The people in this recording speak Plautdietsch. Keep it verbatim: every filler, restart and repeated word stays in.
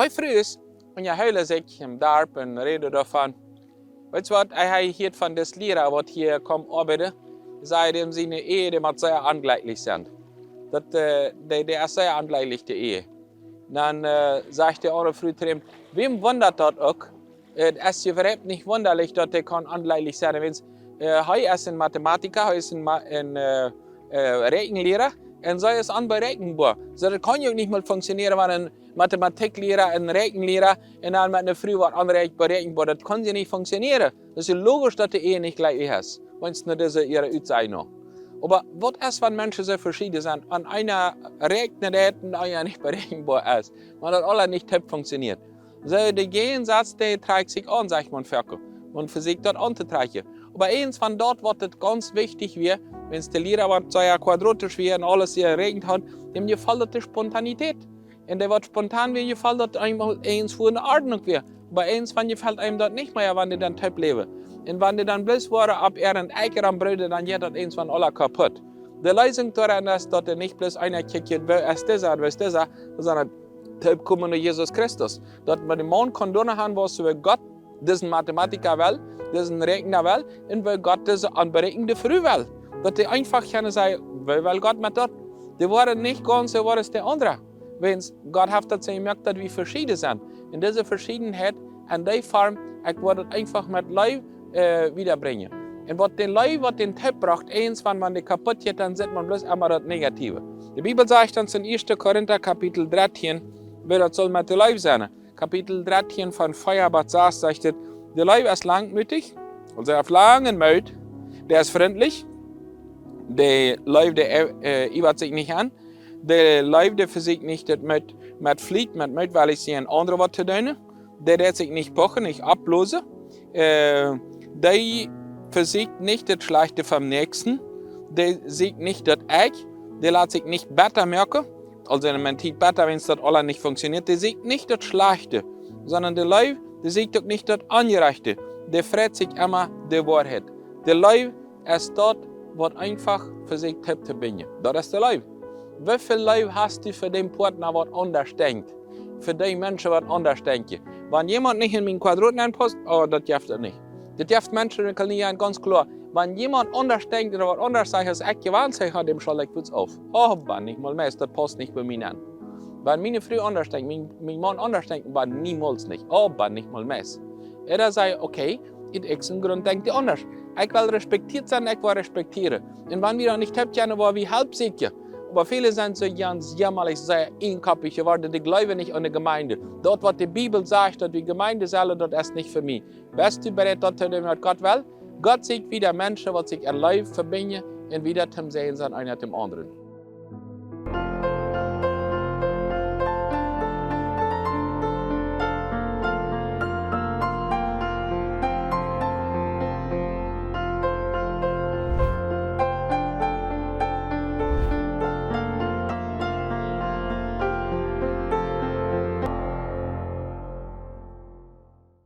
Twee Frues unjaheelden sikj em Darp un räden doavon: Weetst waut, ekj hab jehieet von dis Liera, waut hia kjemt oabeiden, säd hee, siene Ehe, dee mott sea onjlekjlich sennen. Daut, äh, dee, dee es sea onjlekjlich, de Ehe. Dan, äh, sajcht de aundre Fru to am: Wäm wundat daut uk? Äh, daut es je äwahaupt nich wundalich, daut dee kaun onjlekjlich sennen. Wiels, äh, hee es een Mathematiker, hee es een Ma-, een, äh, äh, Räakjenliera, un see es onberäakjenboa. Soo, daut kaun je uk nich mol funktionieren, wan een Mathematikliera, een Räakjenliera un dan met eene Fru waut onberäakjenboa. Daut kaun je nich funktionieren. Daut es je logisch, daut de Ehe nich jlekjlich es, wan et no dise äare Utsaj no. Oba waut es, wan Menschen soo veschieden sent? Wan eena räakjnen deit un eena nich beräakjenboa es, wan daut aules nich toop funktioniert. Soo, de Jäajensaz, dee trakjt sikj aun, sajcht maun foaken. Maun vesieekjt daut auntotrakjen. Oba eent von daut, waut et gaunz wichtich wia, wiels de Liera waut sea quadratisch wia un aules hia jeräakjent haud, däm jefoll daut de Spontanität. Un dee waut spontan wia, jefoll daut eemol eent, wua eene Ordnunk wia. Oba eent von jefelt eenem daut nich mea, wan dee dan toop läwen. Un wan dee dan bloos woaren opp äaren Ekj rombrooden, dan jeit daut eent von aules kaputt. De Leesunk doaraun es, daut et nich bloos eena kjikjt, wäa es disa un wäa es disa, sonda toop komen no Jesus Christus. Daut maun de Maun kaun doa han, waut soo Gott disen Mathematiker well, disen Räakjna well, un waut Gott dise onberäakjenboa Fru well. Daut dee eefach kjennen sajen: Waut well Gott met daut? Dee woaren nich gaunz soo woat aus de aundre. Wiels Gott haft daut soo jemoakt, daut wie veschieden sent. Un dise Veschiedenheit un dee Form, ekj wull daut eefach met Leew, äh, wiedabrinjen. Un waut de Leew, waut dän toop brocht, eent, wan, wan dee kaputt jeit, dan sitt maun bloos emma daut Negative. De Bibel sajcht ons en ieeschte Korinta Kapitel dartieen, woo daut saul met de Leew sennen. Kapitel dartieen von vea bat sas sajcht et: De Leew es langmootich, aulsoo haft langen Moot, dee es frintlich, de Leew, dee, äh, iewat sikj nich aun, de Leew, dee vesieekjt nich, daut met, met Fliet, met mootwellich sennen, aundre waut to doonen, dee deit sikj nich puchen, nich oppblosen, äh, dee vesieekjt nich daut Schlajchte vom Näakjsten, dee sieekjt nich daut Ekj, dee lat sikj nich betta moaken, aulsoo en miene Tiet betta, wan daut aules nich funktioniert, dee sieekjt nich daut Schlajchte, sonda de Leew, dee sieekjt uk nich daut Onjerajchte, dee freit sikj emma de Woarheit. De Leew es daut, waut eefach vesieekjt toop to binjen. Daut es de Leew. Woo väl Leew hast du fa dän Partner, waut aundasch denkjt? Fa dee Menschen, waut aundasch denkjen? Wan jemaunt nich en mien Quadrat nenpaust, oh, daut jeft et nich. Daut jeft Menschen, dee kjennen je gaunz kloa. Wan jemaunt aundasch denkjt ooda waut aundasch sajcht, aus ekj jewant sie, däm schaul ekj fuaz auf. Oh, oba nich mol meist, daut paust nich bie mie aun. Wan miene Fru aundasch denkjt, mien, mien Maun aundasch denkjt, oba niemols nich. Oh, oba nich mol meist. Ooda saj: Okay, ut irjent een Grunt denkjt dee aundasch. Ekj well respektieet sennen, ekj well respektieren. Un wan wie daut nich haben kjennen, woa wie Help sieekjen. Oba väle sent soo gaunz jämalich, sea eenkoppich jeworden, dee jleewen nich aun de Jemeent. Daut, waut de Bibel sajcht, daut wie Jemeent sellen, daut es nich fa mie. Best du bereit, daut to doonen, waut Gott well? Gott sieekjt wada Menschen, waut sikj en Leew vebinjen un wada toom Säajen sent, eena däm aundren.